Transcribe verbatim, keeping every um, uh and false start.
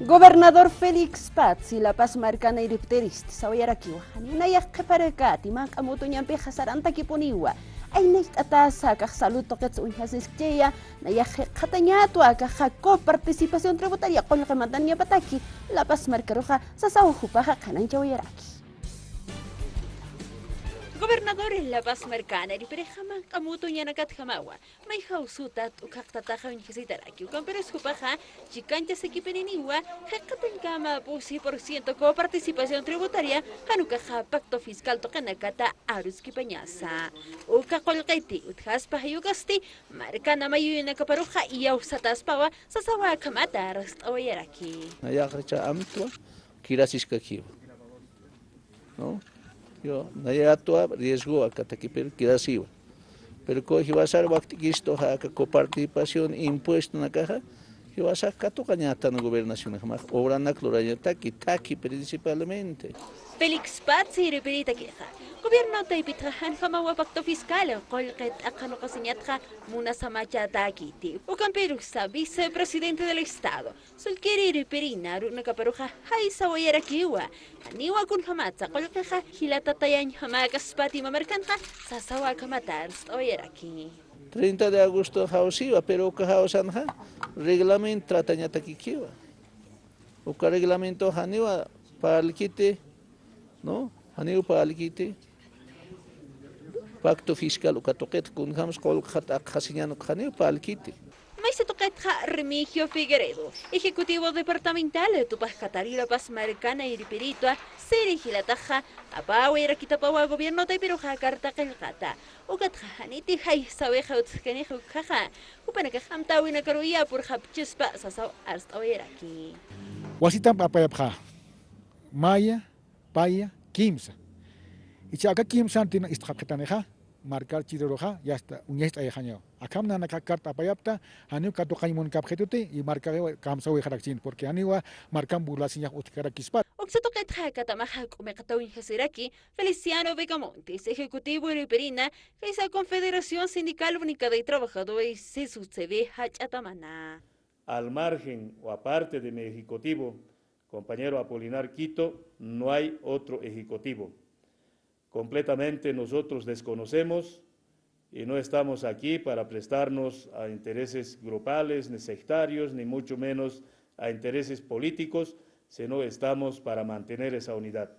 Gobernador Félix Patzi La Paz markan irptiristi sawayarakiwa, janiw nayax qhiparakati, manq'a mutuñampixa sarantakipuniwa. Aynacht'atasa akax salud tuqitsa uñjasiskchaya, nayax jikxatañatwa akaxa coparticipación tributaria qullqi mantanñapataki La Paz markaruxa sasaw jupaxa qhanañchawayaraki. Gobernador La Paz markan irpirixa manq'a mutuñanakatjamawa, mayjaw sutat ukhaqtataxa uñjasitaraki, ukampirus jupaxa chikanchasakipininiwa, jikxatañkama pusi por ciento coparticipación tributaria, jan ukaxa pacto fiscal tuqinakata aruskipañasa. Uka qullqiti utjaspa jayukasti, markan amayuyanakaparuxa iyawsataspawa, sasawa akhamata arst'awayaraki. Nayaxa amtwa kirasiskakiwa. ¿No? Yo, nayatwa riesgo akataki, pero kirasiwa. Pero ko jiwasar wakt'ikistuxa aka coparticipación impuestonakaxa, jiwasax katuqañätan gobernacionjamax obranak lurañataki, thakhi principalmente. Félix Patzi irpiritakixa, gobierno taypitxa janjamawa pacto fiscal, qullqi t'aqhanuqasiñatxa munasamachatakiti. Ukampiruksa vicepresidente del Estado, sullkiri irpirina arunakaparuxa jaysawayarakiwa, janiwa kunjamatsa qullqixa jilatatayañjamäkaspati mä markanxa, sasawa akhamata arst'awayaraki. Treinta de agosto jawsiwa, pero uka jawsanxa reglamento tratañatakikiwa. Uka reglamento janiwa parlkiti, ¿no? Janiw parlkiti. Pacto fiscal uka tuqit kunjams qullqi t'aqhasiñan uka janiw parlkiti. Maysa tuqitxa Remigio Figueredo, ejecutivo departamental tupax Catarina Paz markan irpiritwa, siri jilataxa apawayarakitapawa gobierno taypiruxa carta qillqata. Ukatxa janiti jaysawixa utjkanixa ukhaxa, jupanakax amtäwinakaruya purxapchispa sasaw arst'awayaraki. Wasitamp apayapxa, maya, paya, kimsa. Icha aka kimsantina ist'apxitanixa, markar chiriruxa, yasta uñacht'ayaxañaw. Akham nanakax carta apayapta, janiw katuqañ munkapxituti, y markaxiwa kamsawixarakchin, porque janiwa markam burlasiñax utjkarakispa. Uksa tuqitxa akatamaxa k'umiqata uñjasiraki, Feliciano Vega Montes, ejecutivo irpirina, jaysa Confederación Sindical Única de Trabajadores, C S U C B, jach'atamana. Al margen o aparte de mi ejecutivo, compañero Apolinar Quito, no hay otro ejecutivo. Completamente nosotros desconocemos y no estamos aquí para prestarnos a intereses grupales, ni sectarios, ni mucho menos a intereses políticos, sino estamos para mantener esa unidad.